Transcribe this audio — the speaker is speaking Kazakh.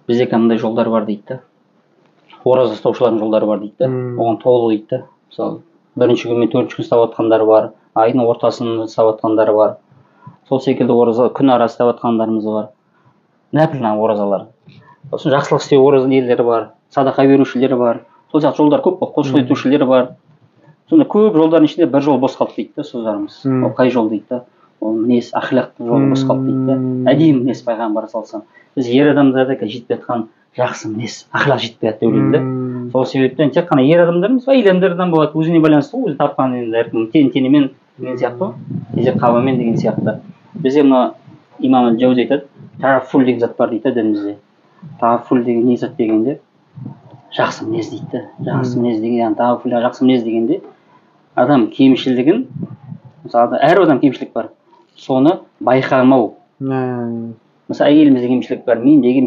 Бізде мындай жолдар бар дейді да, ораза ұстаушылардың жолдары бар дейді да, оған толық дейді да. Мысалы, бірінші күн мен төртінші күн ұстап жатқандар бар, айдың ортасын ұстап жатқандар бар, сол секілді ораза күн арасы ұстап жатқандарымыз бар, нәпіл оразалар, сосын жақсылық істеу ораза нелері бар, садақа берушілер бар, сол сияқты жолдар көп қой, құлшылық етушілер бар. Сонда көп жолдардың ішінде бір жол бос қалды дейді да, ұстаздарымыз. Ол қай жол дейді да? Ол мінез, ахлақтың жолы бос қалды дейді да, әдемі мінез. Пайғамбар саллаллаху, біз ер адамдарда жетпей жатқан жақсы мінез, ахлақ жетпей жатты деп ойлаймын да. Сол себептен тек қана ер адамдар емес, әйел адамдардан болады, өзіне байланысты ғой, өзі тапқан енді, әркім тең теңімен деген сияқты ғой, тезек қабымен деген сияқты. Бізде мына имам Жаузи айтады, тааффул деген зат бар дейді да дінімізде. Тааффул деген не зат дегенде, жақсы мінез дейді да. Жақсы мінез деген, яғни тааффул, жақсы мінез дегенде, адам кемшілігін, мысалы, әр адам кемшілік бар, соны байқамау. Мысалы, әйелімізде кемшілік бар, менде кемшілік.